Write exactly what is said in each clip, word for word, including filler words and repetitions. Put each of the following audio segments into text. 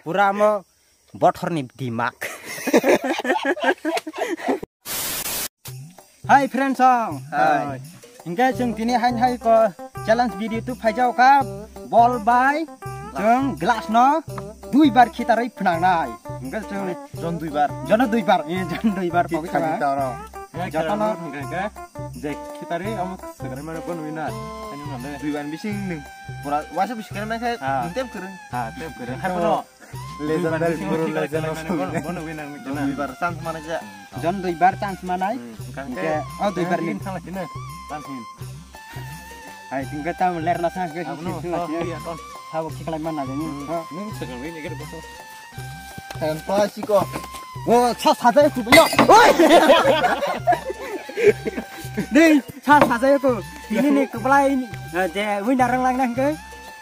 Pura mo bothorni dimak. Hi friends song. Hi. Hingke chwng tini hain hai ko challenge video tu phaijao ka ball bai chwng glass no dui bar khitarwi phnangnai. Hingke chwng Jon dui bar. Jono dui bar, eh, jon dui bar pogwi thangna. Jotono hingke je khitarwi amo swkrai mano bono winner. Ani male. Dui bar bising ning. Pura wasa bising kene mai khai. Ah. Ning tem kwrwng. Ah, tem kwrwng. Hai bono. Legendary, puro legend. Bono, bono winner ni kena. Dui bar chance manai ja. Jon dui bar chance manai. Hmm, hingke, oh, dui bar ni. Thang lagi na. Chance ni. Hai, hingke tam ler na sang ke. Abono, sing lagi. Oh, iya, kon. Sabo khiklai mana ni. Hmm. Ha. Nung sekarang ini kita boso. Tempa siko. Oh, sa sa jai tu belo. Oi. Ding, sa sa jai tu. Ini ni kepala ini. Nah, je, winner lang nang ke.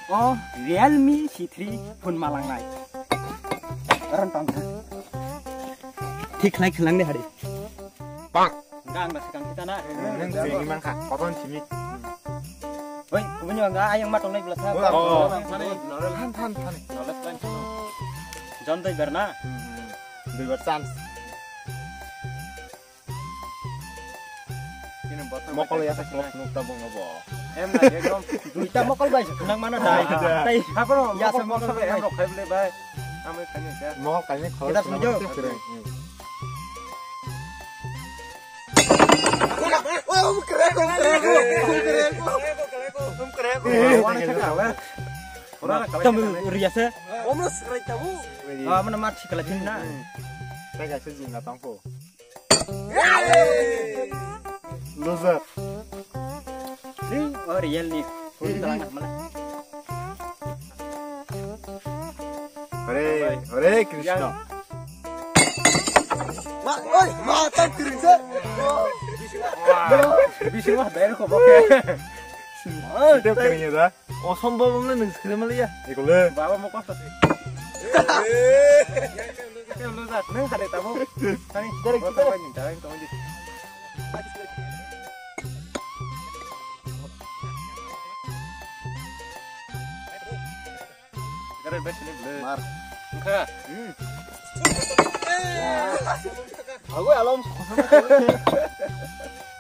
Oh, Realme C three phone malangnai. Ran tang. Thik khlai khwlang de hari. Bang. Gang da sekang kita na. Nang sini mangkha, koton sini. Oi, kubunyo ga ayang matong nai belasa. Oh. Than, than, than. Knowledge plan. Jon doi ber na. Hmm. Doi ber chance. Mokol ya sa nok nuk ta bung bo. Em na ekdom duita mokol bai nang mana dai. Ah. Tai hapro ya sa mokol bai em rok khai bole bai. Ame khai ne ka. Mokol khai ne khol. Kita setuju. Wana sa kala. Ora kala. Tam riya se. Omno skrai tabu. Ah, mana mat sikala tin na. Tega se jina tangko. Loser. Ni, oh, real ni. Full talang mana? Hare, Hare Krishna. Ma, oi, ma, tam kiring se. Bisi mah bayar kok, oke. Setiap kiring ya dah. Osombhob wngkha nwng swkre maliya. Ekole. Baba mo kosto se. Ke lo jat nwng hade tabo. Tani. Dari kita. Dari best ni bela. Mar. Wngkha. Hmm. Ago alom.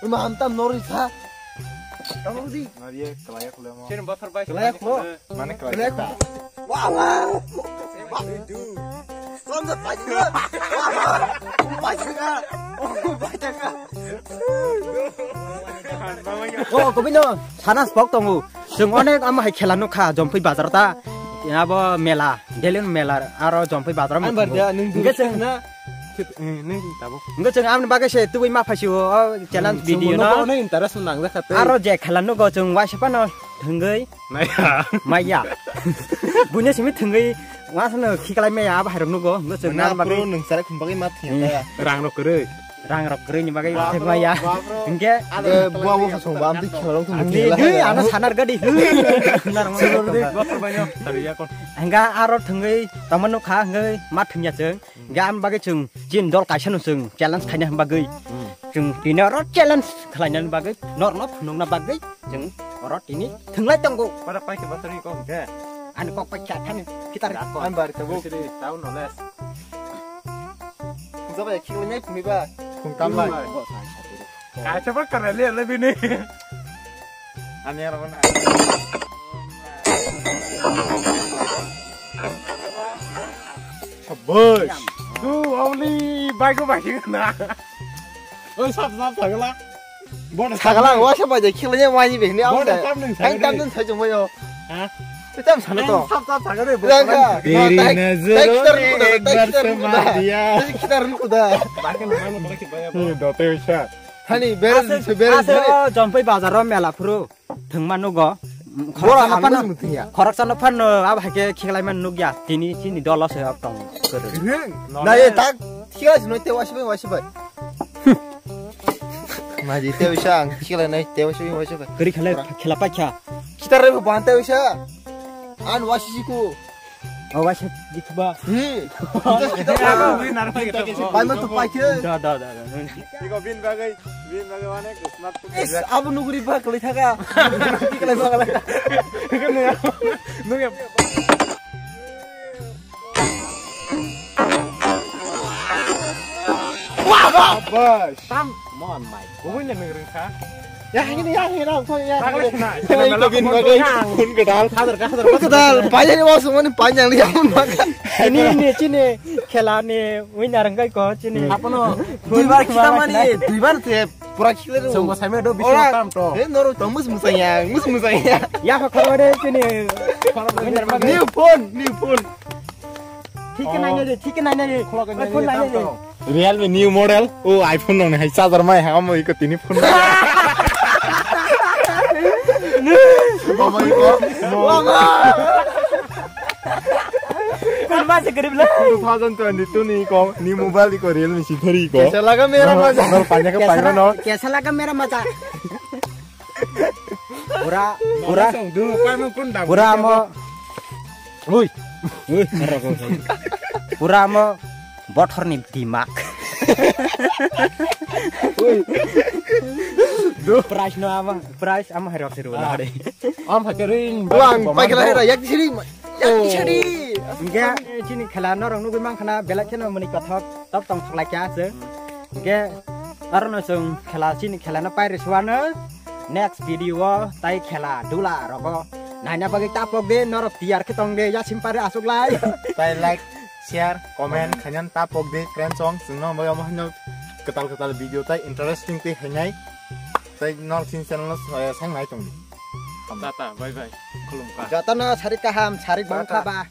Ima antam nori sa. Tamo di. Nariya kelaya kulo mo. Sini buffer bai. Kelaya kulo. Mana kelaya? Kelaya kulo. Wah, wah. Wah, itu. Selamat pagi. Pagi. Pagi. Oh, kobino sana spok tongo. Chwng onek amo hai khela nukha, Jompui bazar ta. Abo mela, daily mela, aro Jompui bazar. Ang bar ja, nung hingke dulu chwng na. Khit, eh, nung tabuk. Hingke chwng amni bagwi se tubui ma phaisio, o challenge video no. Sumbo no interest nang jakha tei. Aro je khela nugo chwng waisa phano thwngwi. Maya. Maya. Bunya simi thwngwi wasano khiklai maya abo hairok nugo. Hingke chwng na bagwi. Pro nung sare khum bagwi ma thwngya. Rang rok kwrwi. Rang rok kwrwi ni bagwi thwngmaya. Hingke buwa bo khasong ba amtwi khorok thung. Di, di, ano sanar gadi. Narang. Hingke aro thwngwi tongma nukha, hingke ma thwngya chwng. Hingke am bagwi chwng chin dol kaisa no chwng challenge khaina bagwi. Chwng tini oro challenge khlaina bagwi, norno phunukna bagwi chwng oro tini thwnglai tongo. Pada paikhe bathari kok hingke. Ani kok paikha thani khitar. Am bar tabuk. Siri, tau no les. Khungsa bai khikla nai phungni ba. Khungtam bai. Kaisa ba kara le le bini. Ani aro na. Boy. Tu only bai ko bai na. Oi sap sap thagla. Sagala, wasa bai de khilanya wani behni. Boda tam nung. Ang tam nung thai jong yo. Ha? Tam sana to. Sap sap thagale. Langka. Teri nazar ek bar samajh liya. Khitar kuda. Bakin mana boleh kita ya. Dote usha. Hani bere bere. Jompui bazar o mela phuru. Thwngma nugo. Bora hapano muthiya. Khoroksa no phano abo haike khiklai man nugya. Tini chini dolo se tong. Na ye tak. Khiklai sino te wasi bai wasi bai. Maji te wisa ang khiklai nai te wasi bai wasi bai. Kari khale khela paikha. Khitar re ban te wisa. An wasi siku. Awa se dikba. Hi. Bai ma tu pai ke. Da da da da. Iko bin bagai, bin bagai wane smart phone. Is abu nuguri ba kali thaka. Kali ba kali. Nugya. Bas. Tam, mon mai. Kubui ne nung ringkha. Ya, ini ya, ini ya, ya. Bagla sina. Ini ko bin bagai. Phone kedal. Hadar ka, hadar ka. Kedal, panya ni wasu mani panya ni yamun maka. Ini, ini, sini, khela ni, winner engkai ko, sini. Apono, duibar khita mani, duibar te, pura khile ru. Sungguh saya do biswa tam to. Eh, noro to mus musaya, mus musaya. Ya, kha khorwa de, sini. Winner maka. New phone, new phone. Thik khe naina de, thik khe naina de. Khulok khe phone naina de. Realme new model. O iPhone nong hai charger mai ha mo iko tini phone. Mama iko. Phone ma se garib la. Two thousand twenty-two ni iko new mobile iko Realme C three iko. Kaisa laga mera maja. Nor panya ke paira no. Kaisa laga mera maja. Pura, pura, pura amo. Ui. Ui, pura amo bothor ni dimak. Ui. Price no amo, price amo hai rok se ru na re. Am hai ke ring. Lang, pai kala ra, yak siri. Yak siri. Enggak, sini khela norok nugui mang khana belak kheno muni kothok. Tok tong thok lai kya se. Hingke aro no chwng khela chini khela no pairi suano next video o tai khela dula rogo naina bagwi tapok de norok tiyar khe tong de yasim pare asuk lai. Tai like, share, comment khainan tapok de friend song chwngno bagwi omo hino kwtal kwtal video tai interesting tei hainai tai norok chini channel no sang nai tong di. Tata, bye bye. Khulumkha. Jotono sarik kaham, sarik bongkha ba.